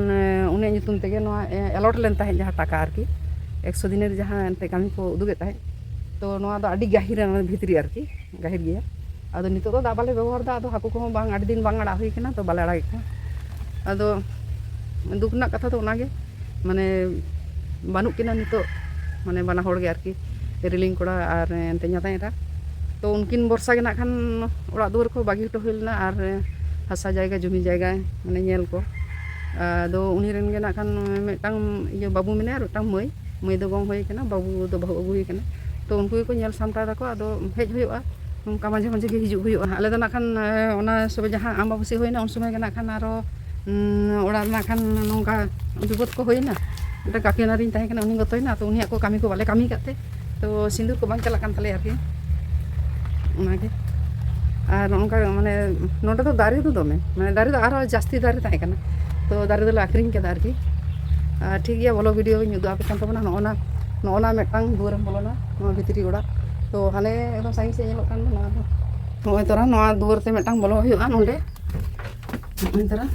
ᱩᱱᱤᱭᱟᱜ ᱧᱩᱛᱩᱢ ᱛᱮᱜᱮ ᱱᱚᱣᱟ ᱮᱞᱚᱴ ᱞᱮᱱ ᱛᱟᱦᱮᱸᱫ, ᱡᱟᱦᱟᱸ ᱴᱟᱠᱟ ᱟᱨᱠᱤ, ᱮᱠᱥᱚ ᱫᱤᱱᱮᱨ ᱡᱟᱦᱟᱸ ᱮᱱᱛᱮ ᱠᱟᱹᱢᱤ ᱠᱚ ᱩᱫᱩᱜᱮᱫ ᱛᱟᱦᱮᱸᱫ᱾ ᱛᱚ ᱱᱚᱣᱟ ᱫᱚ ᱟᱹᱰᱤ ᱜᱟᱹᱦᱤᱨᱟ, ᱚᱱᱟ ᱵᱷᱤᱛᱨᱤ ᱟᱨᱠᱤ, ᱜᱟᱹᱦᱤᱨ ᱜᱮᱭᱟ᱾ ᱟᱫᱚ ᱱᱤᱛᱚᱜ ᱫᱚ ᱫᱟᱜ ᱵᱟᱞᱮ ᱵᱮᱵᱚᱦᱟᱨ ᱮᱫᱟ, ᱟᱫᱚ ᱦᱟᱹᱠᱩ ᱠᱚᱦᱚᱸ ᱵᱟᱝ, ᱟᱹᱰᱤ ᱫᱤᱱ ᱵᱟᱝ ᱟᱲᱟᱜ ᱦᱩᱭ ᱠᱟᱱᱟ, ᱛᱚ ᱵᱟᱞᱮ ᱟᱲᱟᱜᱮᱫ ᱠᱚᱣᱟ᱾ ᱟᱫᱚ ᱫᱩᱠ ᱨᱮᱱᱟᱜ ᱠᱟᱛᱷᱟ ᱫᱚ ᱚᱱᱟᱜᱮ, ᱢᱟᱱᱮ ᱵᱟᱹᱱᱩᱜ ᱠᱤᱱᱟ ᱱᱤᱛᱚᱜ, ᱢᱟᱱᱮ ᱵᱟᱱᱟ ᱦᱚᱲ ᱜᱮ ᱟᱨᱠᱤ, ᱨᱮᱞᱤᱝ ᱠᱚᱲᱟ ᱟᱨ ᱮᱱᱛᱮ ᱧᱟᱛᱟᱧ ᱮᱨᱟ᱾ ᱛᱚ ᱩᱱᱠᱤᱱ ᱵᱷᱚᱨᱥᱟ ᱜᱮ ᱱᱟᱜ ᱠᱷᱟᱱ ᱚᱲᱟᱜ ᱫᱩᱣᱟᱹᱨ ᱠᱚ ᱵᱟᱹᱜᱤ ᱦᱚᱴᱚ ᱦᱩᱭ ᱞᱮᱱᱟ, ᱟᱨ ᱦᱟᱥᱟ ᱡᱟᱭᱜᱟ, ᱡᱚᱢᱤ ᱡᱟᱭᱜᱟ ᱢᱟᱱᱮ ᱧᱮᱞ ᱠᱚ᱾ ᱟᱫᱚ ᱩᱱᱤ ᱨᱮᱱ ᱜᱮ ᱱᱟᱜ ᱠᱷᱟᱱ ᱢᱤᱫᱴᱟᱝ ᱤᱭᱟᱹ ᱵᱟᱹᱵᱩ ᱢᱮᱱᱟᱭᱟ ᱟᱨ ᱢᱤᱫᱴᱟᱝ ᱢᱟᱹᱭ᱾ ᱢᱟᱹᱭ ᱫᱚ ᱜᱚᱝ ᱦᱩᱭ ᱠᱟᱱᱟ, ᱵᱟᱹᱵᱩ ᱫᱚ ᱵᱟᱹᱦᱩ ᱟᱹᱜᱩ ᱦᱩᱭ ᱠᱟᱱᱟ᱾ ᱛᱚ ᱩᱱᱠᱩ ᱜᱮᱠᱚ ᱧᱮᱞ ᱥᱟᱢᱴᱟᱣ ᱫᱟᱠᱚ, ᱟᱫᱚ ᱦᱮᱡ ᱦᱩᱭᱩᱜᱼᱟ, ᱱᱚᱝᱠᱟ ᱢᱟᱡᱷᱮ ᱢᱟᱡᱷᱮ ᱜᱮ ᱦᱤᱡᱩᱜ ᱦᱩᱭᱩᱜᱼᱟ᱾ ᱟᱞᱮ ᱫᱚ ᱱᱟᱜ ᱠᱷᱟᱱ, ᱮ, ᱚᱱᱟ ᱥᱚᱢᱚᱭ ᱡᱟᱦᱟᱸ ᱟᱢᱵᱟᱵᱟᱹᱥᱭᱟᱹ ᱦᱩᱭᱱᱟ, ᱩᱱ ᱥᱚᱢᱚᱭ ᱜᱮ ᱱᱟᱜ ᱠᱷᱟᱱ ᱟᱨᱚ, ᱩᱸ, ᱚᱲᱟᱜ ᱨᱮ ᱱᱟᱜ ᱠᱷᱟᱱ ᱱᱚᱝᱠᱟ ᱵᱤᱯᱚᱫ ᱠᱚ ᱦᱩᱭᱱᱟ᱾ ᱢᱤᱫᱴᱟᱝ ᱠᱟᱠᱤ ᱚᱱᱟ ᱨᱤᱧ ᱛᱟᱦᱮᱸ ᱠᱟᱱᱟ, ᱩᱱᱤ ᱜᱚᱛᱚᱭᱱᱟ, ᱛᱚ ᱩᱱᱤᱭᱟᱜ ᱠᱚ ᱠᱟᱹᱢᱤ ᱠᱚ ᱵᱟᱞᱮ ᱠᱟᱹᱢᱤ ᱠᱟᱫ ᱛᱮ, ᱛᱚ ᱥᱤᱸᱫᱩᱨ ᱠᱚ ᱵᱟᱝ ᱪᱟᱞᱟᱜ ᱠᱟᱱ ᱛᱟᱞᱮᱭᱟ ᱟᱨᱠᱤ, ᱚᱱᱟᱜᱮ᱾ ᱟᱨ ᱱᱚᱜᱼᱚ ᱱᱚᱝᱠᱟ ᱢᱟᱱᱮ ᱱᱚᱸᱰᱮ ᱫᱚ ᱫᱟᱨᱮ ᱫᱚ ᱫᱚᱢᱮ, ᱢᱟᱱᱮ ᱫᱟᱨᱮ ᱫᱚ ᱟᱨᱚ ᱡᱟᱹᱥᱛᱤ ᱫᱟᱨᱮ ᱛᱟᱦᱮᱸ ᱠᱟᱱᱟ, ᱛᱚ ᱫᱟᱨᱮ ᱫᱚᱞᱮ ᱟᱹᱠᱷᱨᱤᱧ ᱠᱮᱫᱟ ᱟᱨᱠᱤ᱾ ᱟᱨ ᱴᱷᱤᱠ ᱜᱮᱭᱟ, ᱵᱚᱞᱚ ᱵᱷᱤᱰᱤᱭᱳ ᱵᱟᱹᱧ ᱩᱫᱩᱜ ᱟᱯᱮ ᱠᱟᱱ ᱛᱟᱵᱚᱱᱟ᱾ ᱱᱚᱜᱼᱚ ᱱᱟ, ᱱᱚᱜᱼᱚ ᱱᱟ ᱢᱤᱫᱴᱟᱝ ᱫᱩᱣᱟᱹᱨᱮᱢ ᱵᱚᱞᱚᱱᱟ, ᱱᱚᱣᱟ ᱵᱷᱤᱛᱨᱤ ᱚᱲᱟᱜ᱾ ᱛᱚ ᱦᱟᱱᱮ ᱮᱠᱫᱚᱢ ᱥᱟᱺᱜᱤᱧ ᱥᱮᱫ ᱧᱮᱞᱚᱜ ᱠᱟᱱ ᱫᱚ ᱱᱚᱣᱟ ᱫᱚ, ᱱᱚᱜᱼᱚᱭ ᱛᱚᱨᱟ ᱱᱚᱣᱟ ᱫᱩᱣᱟᱹᱨ ᱛᱮ ᱢᱤᱫᱴᱟᱝ ᱵᱚᱞᱚ ᱦᱩᱭᱩᱜᱼᱟ ᱱᱚᱸᱰᱮ᱾ ᱱᱚᱜᱼᱚᱭ ᱛᱚᱨᱟ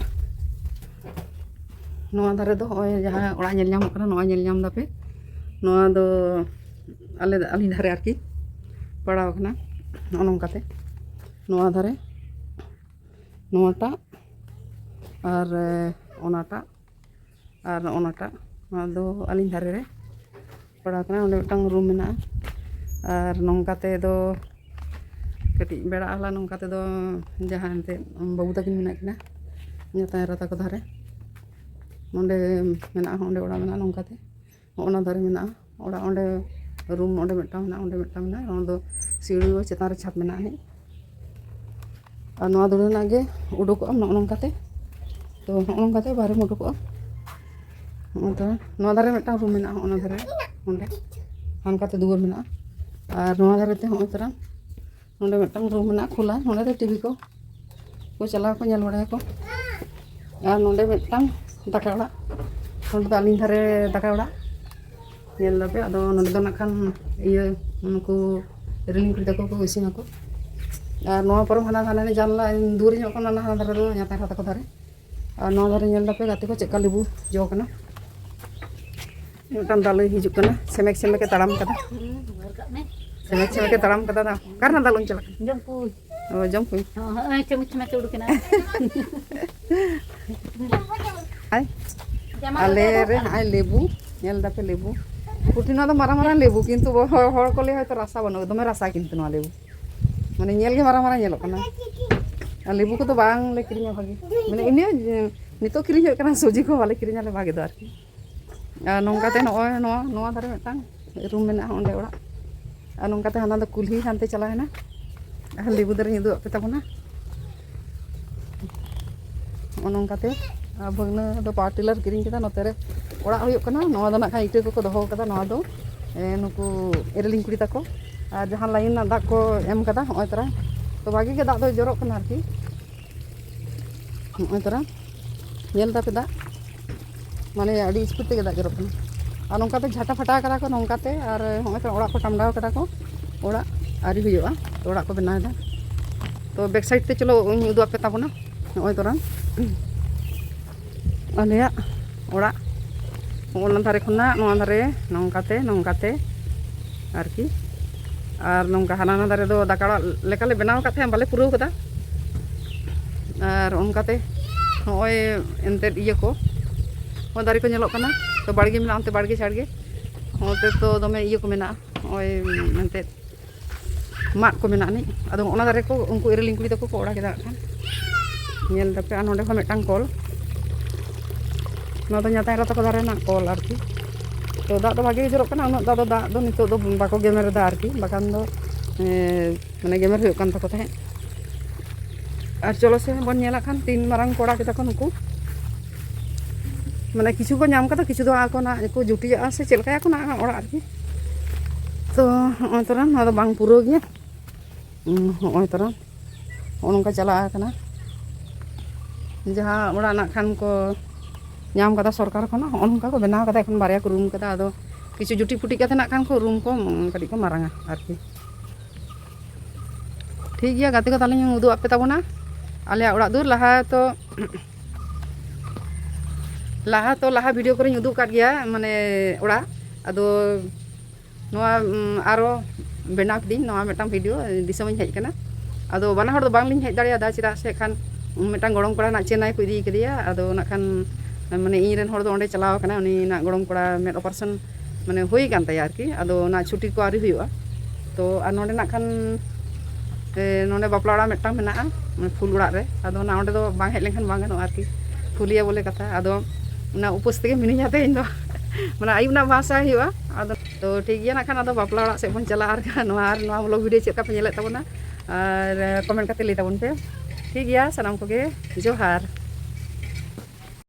ᱱᱚᱣᱟ ᱫᱷᱟᱨᱮ ᱫᱚ ᱱᱚᱜᱼᱚᱭ ᱡᱟᱦᱟᱸ ᱚᱲᱟᱜ ᱧᱮᱞ ᱧᱟᱢᱚᱜ ᱠᱟᱱᱟ, ᱱᱚᱣᱟ ᱧᱮᱞ ᱧᱟᱢ ᱫᱟᱯᱮ, ᱱᱚᱣᱟ ᱫᱚ ᱟᱞᱮ, ᱟᱹᱞᱤᱧ ᱫᱷᱟᱨᱮ ᱟᱨᱠᱤ ᱯᱟᱲᱟᱣ ᱠᱟᱱᱟ᱾ ᱱᱚᱜᱼᱚ ᱱᱚᱝᱠᱟᱛᱮ ᱱᱚᱣᱟ ᱫᱷᱟᱨᱮ, ᱱᱚᱣᱟᱴᱟᱜ ᱟᱨ, ᱮ, ᱚᱱᱟᱴᱟᱜ ᱟᱨ ᱱᱚᱜᱼᱚ ᱱᱟᱴᱟᱜ, ᱱᱚᱣᱟ ᱫᱚ ᱟᱹᱞᱤᱧ ᱫᱷᱟᱨᱮ ᱨᱮ ᱯᱟᱲᱟᱣ ᱠᱟᱱᱟ᱾ ᱚᱸᱰᱮ ᱢᱤᱫᱴᱟᱝ ᱨᱩᱢ ᱢᱮᱱᱟᱜᱼᱟ᱾ ᱟᱨ ᱱᱚᱝᱠᱟ ᱛᱮᱫᱚ ᱠᱟᱹᱴᱤᱡ ᱵᱮᱲᱟ ᱟᱦᱞᱟ, ᱱᱚᱝᱠᱟ ᱛᱮᱫᱚ ᱡᱟᱦᱟᱸ ᱮᱱᱛᱮᱫ ᱵᱟᱹᱵᱩ ᱛᱟᱹᱠᱤᱱ ᱢᱮᱱᱟᱜ ᱠᱤᱱᱟ, ᱧᱟᱛᱟᱭ ᱮᱨᱟ ᱛᱟᱠᱚ ᱫᱷᱟᱨᱮ, ᱱᱚᱸᱰᱮ ᱢᱮᱱᱟᱜᱼᱟ, ᱚᱸᱰᱮ ᱚᱲᱟᱜ ᱢᱮᱱᱟᱜᱼᱟ᱾ ᱱᱚᱝᱠᱟ ᱛᱮ ᱦᱚᱸᱜᱼᱚ ᱱᱟ ᱫᱷᱟᱨᱮ ᱢᱮᱱᱟᱜᱼᱟ ᱚᱲᱟᱜ, ᱚᱸᱰᱮ ᱨᱩᱢ ᱚᱸᱰᱮ ᱢᱤᱫᱴᱟᱝ ᱢᱮᱱᱟᱜᱼᱟ, ᱚᱸᱰᱮ ᱢᱤᱫᱴᱟᱝ ᱢᱮᱱᱟᱜᱼᱟ᱾ ᱱᱚᱣᱟ ᱫᱚ ᱥᱤᱲᱤ ᱪᱮᱛᱟᱱ ᱨᱮ ᱪᱷᱟᱫᱽ ᱢᱮᱱᱟᱜᱼᱟ ᱟᱹᱱᱤᱡ᱾ ᱟᱨ ᱱᱚᱣᱟ ᱫᱩᱣᱟᱹᱨ ᱨᱮᱱᱟᱜ ᱜᱮ ᱩᱰᱩᱠᱚᱜᱼᱟ ᱱᱚᱜᱼᱚ ᱱᱚᱝᱠᱟᱛᱮ᱾ ᱛᱚ ᱱᱚᱜᱼᱚ ᱱᱚᱝᱠᱟᱛᱮ ᱵᱟᱦᱨᱮᱢ ᱩᱰᱩᱠᱚᱜᱼᱟ᱾ ᱱᱚᱜᱼᱚᱭ ᱛᱚᱨᱟ ᱱᱚᱣᱟ ᱫᱷᱟᱨᱮ ᱢᱤᱫᱴᱟᱝ ᱨᱩᱢ ᱢᱮᱱᱟᱜᱼᱟ, ᱚᱱᱟ ᱫᱷᱟᱨᱮ ᱚᱸᱰᱮ ᱦᱟᱱᱠᱟᱛᱮ ᱫᱩᱣᱟᱹᱨ ᱢᱮᱱᱟᱜᱼᱟ᱾ ᱟᱨ ᱱᱚᱣᱟ ᱫᱷᱟᱨᱮ ᱛᱮ ᱱᱚᱜᱼᱚᱭ ᱛᱚᱨᱟ ᱱᱚᱸᱰᱮ ᱢᱤᱫᱴᱟᱝ ᱨᱩᱢ ᱢᱮᱱᱟᱜᱼᱟ ᱠᱷᱩᱞᱟ, ᱱᱚᱸᱰᱮ ᱫᱚ ᱴᱤᱵᱷᱤ ᱠᱚ ᱠᱚ ᱪᱟᱞᱟᱣ ᱠᱚ ᱧᱮᱞ ᱵᱟᱲᱟᱭᱟᱠᱚ᱾ ᱟᱨ ᱱᱚᱸᱰᱮ ᱢᱤᱫᱴᱟᱝ ᱫᱟᱠᱟ ᱚᱲᱟᱜ, ᱱᱚᱸᱰᱮ ᱫᱚ ᱟᱹᱞᱤᱧ ᱫᱷᱟᱨᱮ ᱫᱟᱠᱟ ᱚᱲᱟᱜ ᱧᱮᱞ ᱫᱟᱯᱮ᱾ ᱟᱫᱚ ᱱᱚᱸᱰᱮ ᱫᱚ ᱱᱟᱜ ᱠᱷᱟᱱ ᱤᱭᱟᱹ ᱱᱩᱠᱩ ᱨᱤᱞᱤᱝ ᱠᱩᱲᱤ ᱛᱟᱠᱚ ᱠᱚ ᱤᱥᱤᱱᱟᱠᱚ᱾ ᱟᱨ ᱱᱚᱣᱟ ᱯᱚᱨᱮ ᱦᱟᱱᱟ ᱦᱟᱱᱟ ᱡᱟᱱᱞᱟ ᱫᱩᱣᱟᱹᱨ ᱧᱚᱜ ᱠᱟᱱᱟ, ᱦᱟᱱᱟ ᱫᱷᱟᱨᱮ ᱫᱚ ᱧᱟᱛᱟᱨ ᱦᱟᱛᱟ ᱠᱚ ᱫᱷᱟᱨᱮ᱾ ᱟᱨ ᱱᱚᱣᱟ ᱫᱷᱟᱨᱮ ᱧᱮᱞ ᱫᱟᱯᱮ ᱜᱟᱛᱮ ᱠᱚ ᱪᱮᱫᱠᱟ ᱞᱮᱵᱩ ᱡᱚ ᱠᱟᱱᱟ᱾ ᱢᱤᱫᱴᱟᱝ ᱫᱟᱞᱩᱭ ᱦᱤᱡᱩᱜ ᱠᱟᱱᱟ, ᱥᱮᱢᱮᱠ ᱥᱮᱢᱮᱠ ᱮ ᱛᱟᱲᱟᱢ ᱠᱟᱫᱟ᱾ ᱦᱩᱸ, ᱦᱚᱨ ᱠᱟᱜ ᱢᱮ᱾ ᱥᱮᱢᱮᱠ ᱥᱮᱢᱮᱠ ᱮ ᱛᱟᱲᱟᱢ ᱠᱟᱫᱟ᱾ ᱫᱟ ᱚᱠᱟ ᱨᱮᱱᱟᱜ ᱫᱟᱞᱩᱧ ᱪᱟᱞᱟᱜ ᱠᱟᱱᱟ? ᱡᱚᱢ ᱠᱩᱧ᱾ ᱚ, ᱡᱚᱢ ᱠᱩᱧ᱾ ᱦᱚᱸ, ᱦᱚᱸᱜᱼᱚᱭ ᱪᱟᱢᱚᱪ ᱪᱟᱢᱚᱪ ᱩᱰᱩᱠ ᱮᱱᱟ᱾ ᱟᱭ, ᱡᱟᱢᱟ ᱟᱞᱮ ᱨᱮ ᱦᱟᱸᱜᱼᱟᱭ ᱞᱮᱵᱩ, ᱧᱮᱞ ᱫᱟᱯᱮ ᱞᱮᱵᱩ᱾ ᱯᱩᱴᱷᱤ ᱱᱚᱣᱟ ᱫᱚ ᱢᱟᱨᱟᱝ ᱢᱟᱨᱟᱝ ᱞᱮᱵᱩ, ᱠᱤᱱᱛᱩ ᱦᱚᱲ, ᱦᱚᱲ ᱠᱚ ᱞᱟᱹᱭᱟ ᱦᱚᱭᱛᱳ ᱨᱟᱥᱟ ᱵᱟᱹᱱᱩᱜᱼᱟ, ᱫᱚᱢᱮ ᱨᱟᱥᱟ ᱠᱤᱱᱛᱩ ᱱᱚᱣᱟ ᱞᱮᱵᱩ᱾ ᱢᱟᱱᱮ ᱧᱮᱞ ᱜᱮ ᱢᱟᱨᱟᱝ ᱢᱟᱨᱟᱝ ᱧᱮᱞᱚᱜ ᱠᱟᱱᱟ᱾ ᱟᱨ ᱞᱮᱵᱩ ᱠᱚᱫᱚ ᱵᱟᱝ ᱞᱮ ᱠᱤᱨᱤᱧᱟ ᱵᱷᱟᱜᱮ᱾ ᱢᱟᱱᱮ ᱤᱱᱟᱹ, ᱱᱤᱛᱚᱜ ᱠᱤᱨᱤᱧ ᱦᱩᱭᱩᱜ ᱠᱟᱱᱟ, ᱥᱚᱵᱽᱡᱤ ᱠᱚᱦᱚᱸ ᱵᱟᱞᱮ ᱠᱤᱨᱤᱧᱟ ᱞᱮ ᱵᱷᱟᱜᱮ ᱫᱚ ᱟᱨᱠᱤ᱾ ᱟᱨ ᱱᱚᱝᱠᱟᱛᱮ ᱱᱚᱜᱼᱚᱭ ᱱᱚᱣᱟ, ᱱᱚᱣᱟ ᱫᱷᱟᱨᱮ ᱢᱤᱫᱴᱟᱝ ᱨᱩᱢ ᱢᱮᱱᱟᱜᱼᱟ ᱚᱸᱰᱮ ᱚᱲᱟᱜ᱾ ᱟᱨ ᱱᱚᱝᱠᱟᱛᱮ ᱦᱟᱱᱟ ᱫᱚ ᱠᱩᱞᱦᱤ ᱦᱟᱱᱛᱮ ᱪᱟᱞᱟᱣ ᱮᱱᱟ᱾ ᱟᱨ ᱞᱮᱵᱩ ᱫᱟᱨᱮᱧ ᱩᱫᱩᱜ ᱟᱯᱮ ᱛᱟᱵᱚᱱᱟ᱾ ᱱᱚᱜᱼᱚ ᱱᱚᱝᱠᱟᱛᱮ ᱟᱨ ᱵᱷᱟᱹᱜᱽᱱᱟᱹ ᱫᱚ ᱯᱟᱣᱟᱨ ᱴᱤᱞᱟᱨ ᱠᱤᱨᱤᱧ ᱠᱮᱫᱟ᱾ ᱱᱚᱛᱮ ᱨᱮ ᱚᱲᱟᱜ ᱦᱩᱭᱩᱜ ᱠᱟᱱᱟ᱾ ᱱᱚᱣᱟ ᱫᱚ ᱱᱟᱜ ᱠᱷᱟᱱ ᱤᱴᱟᱹ ᱠᱚᱠᱚ ᱫᱚᱦᱚ ᱠᱟᱫᱟ᱾ ᱱᱚᱣᱟ ᱫᱚ ᱮ, ᱱᱩᱠᱩ ᱮᱨᱮᱞᱤᱧ ᱠᱩᱲᱤ ᱛᱟᱠᱚ᱾ ᱟᱨ ᱡᱟᱦᱟᱸ ᱞᱟᱭᱤᱱ ᱨᱮᱱᱟᱜ ᱫᱟᱜ ᱠᱚ ᱮᱢ ᱠᱟᱫᱟ ᱱᱚᱜᱼᱚᱭ ᱛᱚᱨᱟ, ᱛᱚ ᱵᱷᱟᱜᱮ ᱜᱮ ᱫᱟᱜ ᱫᱚ ᱡᱚᱨᱚᱜ ᱠᱟᱱᱟ ᱟᱨᱠᱤ᱾ ᱱᱚᱜᱼᱚᱭ ᱛᱚᱨᱟ ᱧᱮᱞ ᱫᱟᱯᱮ ᱫᱟᱜ, ᱢᱟᱱᱮ ᱟᱹᱰᱤ ᱥᱯᱤᱰ ᱛᱮᱜᱮ ᱫᱟᱜ ᱡᱚᱨᱚᱜ ᱠᱟᱱᱟ᱾ ᱟᱨ ᱱᱚᱝᱠᱟᱛᱮ ᱡᱷᱟᱴᱟ ᱯᱷᱟᱴᱟ ᱠᱟᱫᱟ ᱠᱚ ᱱᱚᱝᱠᱟᱛᱮ, ᱟᱨ ᱱᱚᱜᱼᱚᱭ ᱛᱚᱨᱟ ᱚᱲᱟᱜ ᱠᱚ ᱴᱟᱢᱰᱟᱣ ᱠᱟᱫᱟ ᱠᱚ, ᱚᱲᱟᱜ ᱟᱹᱣᱨᱤ ᱦᱩᱭᱩᱜᱼᱟ, ᱛᱚ ᱚᱲᱟᱜ ᱠᱚ ᱵᱮᱱᱟᱣ ᱮᱫᱟ᱾ ᱛᱚ ᱵᱮᱠ ᱥᱟᱭᱤᱰ ᱛᱮ ᱪᱚᱞᱚ ᱩᱧ ᱩᱫᱩᱜ ᱟᱯᱮ ᱛᱟᱵᱚᱱᱟ᱾ ᱱᱚᱜᱼᱚᱭ ᱛᱚᱨᱟ ᱟᱞᱮᱭᱟᱜ ᱚᱲᱟᱜ ᱱᱚᱜᱼᱚ ᱱᱟ ᱫᱷᱟᱨᱮ ᱠᱷᱚᱱᱟᱜ ᱱᱚᱣᱟ ᱫᱷᱟᱨᱮ ᱱᱚᱝᱠᱟᱛᱮ, ᱱᱚᱝᱠᱟᱛᱮ ᱟᱨᱠᱤ᱾ ᱟᱨ ᱱᱚᱝᱠᱟ ᱦᱟᱱᱟ ᱱᱟ ᱫᱷᱟᱨᱮ ᱫᱚ ᱫᱟᱠᱟ ᱚᱲᱟᱜ ᱞᱮᱠᱟᱞᱮ ᱵᱮᱱᱟᱣ ᱟᱠᱟᱫ ᱛᱟᱦᱮᱸᱫ, ᱵᱟᱞᱮ ᱯᱩᱨᱟᱹᱣ ᱠᱟᱫᱟ᱾ ᱟᱨ ᱚᱱᱠᱟᱛᱮ ᱱᱚᱜᱼᱚᱭ ᱮᱱᱛᱮᱫ ᱤᱭᱟᱹ ᱠᱚ, ᱱᱚᱜᱼᱚᱭ ᱫᱟᱨᱮ ᱠᱚ ᱧᱮᱞᱚᱜ ᱠᱟᱱᱟ, ᱛᱚ ᱵᱟᱲᱜᱮ ᱢᱮᱱᱟᱜᱼᱟ ᱚᱱᱛᱮ ᱵᱟᱲᱜᱮ ᱡᱷᱟᱲᱜᱮ᱾ ᱱᱚᱛᱮ ᱛᱚ ᱫᱚᱢᱮ ᱤᱭᱟᱹ ᱠᱚ ᱢᱮᱱᱟᱜᱼᱟ, ᱱᱚᱜᱼᱚᱭ ᱮᱱᱛᱮᱫ ᱢᱟᱫ ᱠᱚ ᱢᱮᱱᱟᱜ ᱟᱹᱱᱤᱡ᱾ ᱟᱫᱚ ᱚᱱᱟ ᱫᱟᱨᱮ ᱠᱚ ᱩᱱᱠᱩ ᱮᱨᱮᱞᱤᱧ ᱠᱩᱲᱤ ᱛᱟᱠᱚ ᱠᱚ ᱚᱲᱟᱜ ᱠᱮᱫᱟ ᱦᱟᱸᱜ ᱠᱷᱟᱱ᱾ ᱧᱮᱞ ᱫᱟᱯᱮ, ᱟᱨ ᱱᱚᱸᱰᱮ ᱦᱚᱸ ᱢᱤᱫᱴᱟᱝ ᱠᱚᱞ, ᱱᱚᱣᱟ ᱫᱚ ᱧᱟᱛᱟᱭ ᱨᱟᱛᱟ ᱠᱚ ᱫᱟᱨᱮ ᱨᱮᱱᱟᱜ ᱠᱚᱞ ᱟᱨᱠᱤ᱾ ᱛᱚ ᱫᱟᱜ ᱫᱚ ᱵᱷᱟᱜᱮ ᱜᱮ ᱡᱚᱨᱚᱜ ᱠᱟᱱᱟ, ᱩᱱᱟᱹᱜ ᱫᱟᱜ ᱫᱚ, ᱫᱟᱜ ᱫᱚ ᱱᱤᱛᱚᱜ ᱫᱚ ᱵᱟᱠᱚ ᱜᱮᱢᱮᱨ ᱮᱫᱟ ᱟᱨᱠᱤ, ᱵᱟᱠᱷᱟᱱ ᱫᱚ ᱮᱸ, ᱢᱟᱱᱮ ᱜᱮᱢᱮᱨ ᱦᱩᱭᱩᱜ ᱠᱟᱱ ᱛᱟᱠᱚ ᱛᱟᱦᱮᱸᱫ᱾ ᱟᱨ ᱪᱚᱞᱚ ᱥᱮ ᱵᱚᱱ ᱧᱮᱞᱟ ᱠᱷᱟᱱ ᱛᱤᱱ ᱢᱟᱨᱟᱝ ᱠᱚᱲᱟ ᱠᱮᱫᱟ ᱠᱚ ᱱᱩᱠᱩ᱾ ᱢᱟᱱᱮ ᱠᱤᱪᱷᱩ ᱠᱚ ᱧᱟᱢ ᱠᱟᱫᱟ, ᱠᱤᱪᱷᱩ ᱫᱚ ᱟᱠᱚ ᱱᱟᱜ ᱠᱚ ᱡᱩᱴᱤᱭᱟᱜᱼᱟ ᱥᱮ ᱪᱮᱫ ᱞᱮᱠᱟᱭᱟᱠᱚ ᱱᱟᱜ ᱚᱲᱟᱜ ᱟᱨᱠᱤ᱾ ᱛᱚ ᱱᱚᱜᱼᱚᱭ ᱛᱚᱨᱟ ᱱᱚᱣᱟ ᱫᱚ ᱵᱟᱝ ᱯᱩᱨᱟᱹᱣ ᱜᱮᱭᱟ᱾ ᱦᱩᱸ, ᱱᱚᱜᱼᱚᱭ ᱛᱚᱨᱟ ᱱᱚᱜᱼᱚ ᱱᱚᱝᱠᱟ ᱪᱟᱞᱟᱜ ᱠᱟᱱᱟ᱾ ᱡᱟᱦᱟᱸ ᱚᱲᱟᱜ ᱱᱟᱜ ᱠᱷᱟᱱ ᱠᱚ ᱧᱟᱢ ᱠᱟᱫᱟ ᱥᱚᱨᱠᱟᱨ ᱠᱷᱚᱱᱟᱜ, ᱱᱚᱜᱼᱚ ᱱᱚᱝᱠᱟ ᱠᱚ ᱵᱮᱱᱟᱣ ᱠᱟᱫᱟ᱾ ᱮᱠᱷᱚᱱ ᱵᱟᱨᱭᱟ ᱠᱚ ᱨᱩᱢ ᱠᱟᱫᱟ, ᱟᱫᱚ ᱠᱤᱪᱷᱩ ᱡᱩᱴᱤ ᱯᱷᱩᱴᱤ ᱠᱟᱛᱮ ᱱᱟᱜ ᱠᱷᱟᱱ ᱠᱚ ᱨᱩᱢ ᱠᱚ, ᱩᱸ, ᱠᱟᱹᱴᱤᱡ ᱠᱚ ᱢᱟᱨᱟᱝᱟ ᱟᱨᱠᱤ᱾ ᱴᱷᱤᱠ ᱜᱮᱭᱟ ᱜᱟᱛᱮ ᱠᱚ, ᱛᱟᱦᱚᱞᱮᱧ ᱩᱫᱩᱜ ᱟᱯᱮ ᱛᱟᱵᱚᱱᱟ ᱟᱞᱮᱭᱟᱜ ᱚᱲᱟᱜ ᱫᱩᱣᱟᱹᱨ᱾ ᱞᱟᱦᱟ ᱛᱚ, ᱞᱟᱦᱟ ᱛᱚ ᱞᱟᱦᱟ ᱵᱷᱤᱰᱤᱭᱳ ᱠᱚᱨᱮᱧ ᱩᱫᱩᱜ ᱟᱠᱟᱫ ᱜᱮᱭᱟ, ᱢᱟᱱᱮ ᱚᱲᱟᱜ᱾ ᱟᱫᱚ ᱱᱚᱣᱟ, ᱩᱢ, ᱟᱨᱚ ᱵᱮᱱᱟᱣ ᱠᱤᱫᱟᱹᱧ ᱱᱚᱣᱟ ᱢᱤᱫᱴᱟᱝ ᱵᱷᱤᱰᱤᱭᱳ, ᱫᱤᱥᱚᱢᱤᱧ ᱦᱮᱡ ᱟᱠᱟᱱᱟ᱾ ᱟᱫᱚ ᱵᱟᱱᱟ ᱦᱚᱲ ᱫᱚ ᱵᱟᱝᱞᱤᱧ ᱦᱮᱡ ᱫᱟᱲᱮᱭᱟᱫᱟ, ᱪᱮᱫᱟᱜ ᱥᱮ ᱠᱷᱟᱱ ᱢᱤᱫᱴᱟᱝ ᱜᱚᱲᱚᱢ ᱠᱚᱲᱟ ᱱᱟᱜ ᱪᱮᱱᱱᱟᱭ ᱠᱚ ᱤᱫᱤ ᱠᱟᱫᱮᱭᱟ᱾ ᱟᱫᱚ ᱱᱟᱜ ᱠᱷᱟᱱ ᱢᱟᱱᱮ ᱤᱧ ᱨᱮᱱ ᱦᱚᱲ ᱫᱚ ᱚᱸᱰᱮ ᱪᱟᱞᱟᱣ ᱟᱠᱟᱱᱟ, ᱩᱱᱤ ᱱᱟᱜ ᱜᱚᱲᱚᱢ ᱠᱚᱲᱟ ᱢᱮᱫ ᱚᱯᱟᱨᱮᱥᱚᱱ ᱢᱟᱱᱮ ᱦᱩᱭ ᱟᱠᱟᱱ ᱛᱟᱭᱟ ᱟᱨᱠᱤ᱾ ᱟᱫᱚ ᱚᱱᱟ ᱪᱷᱩᱴᱤ ᱠᱚ ᱟᱹᱣᱨᱤ ᱦᱩᱭᱩᱜᱼᱟ᱾ ᱛᱚ ᱟᱨ ᱱᱚᱰᱮ ᱱᱟᱜ ᱠᱷᱟᱱ, ᱮ, ᱱᱚᱰᱮ ᱵᱟᱯᱞᱟ ᱚᱲᱟᱜ ᱢᱤᱫᱴᱟᱝ ᱢᱮᱱᱟᱜᱼᱟ, ᱢᱟᱱᱮ ᱯᱷᱩᱞ ᱚᱲᱟᱜ ᱨᱮ᱾ ᱟᱫᱚ ᱚᱱᱟ ᱚᱸᱰᱮ ᱫᱚ ᱵᱟᱝ ᱦᱮᱡ ᱞᱮᱱᱠᱷᱟᱱ ᱵᱟᱝ ᱜᱟᱱᱚᱜᱼᱟ ᱟᱨᱠᱤ, ᱯᱷᱩᱞᱤᱭᱟ ᱵᱚᱞᱮ ᱠᱟᱛᱷᱟ᱾ ᱟᱫᱚ ᱚᱱᱟ ᱩᱯᱟᱹᱥ ᱛᱮᱜᱮ ᱢᱤᱱᱟᱹᱧᱟ ᱛᱮᱦᱮᱧ ᱫᱚ᱾ ᱢᱟᱱᱮ ᱟᱹᱭᱩᱵ ᱱᱟᱜ ᱵᱟᱥᱟ ᱦᱩᱭᱩᱜᱼᱟ᱾ ᱟᱫᱚ ᱛᱚ ᱴᱷᱤᱠ ᱜᱮᱭᱟ, ᱱᱟᱜ ᱠᱷᱟᱱ ᱟᱫᱚ ᱵᱟᱯᱞᱟ ᱚᱲᱟᱜ ᱥᱮᱫ ᱵᱚᱱ ᱪᱟᱞᱟᱜᱼᱟ᱾ ᱟᱨ ᱱᱚᱣᱟ, ᱟᱨ ᱱᱚᱣᱟ ᱵᱞᱚᱜ ᱵᱷᱤᱰᱤᱭᱳ ᱪᱮᱫ ᱞᱮᱠᱟ ᱯᱮ ᱧᱮᱞᱮᱫ ᱛᱟᱵᱚᱱᱟ, ᱟᱨ ᱠᱚᱢᱮᱱᱴ ᱠᱟᱛᱮ ᱞᱟᱹᱭ ᱛᱟᱵᱚᱱ ᱯᱮ᱾ ᱴᱷᱤᱠ ᱜᱮᱭᱟ, ᱥᱟᱱᱟᱢ ᱠᱚᱜᱮ ᱡᱚᱦᱟᱨ᱾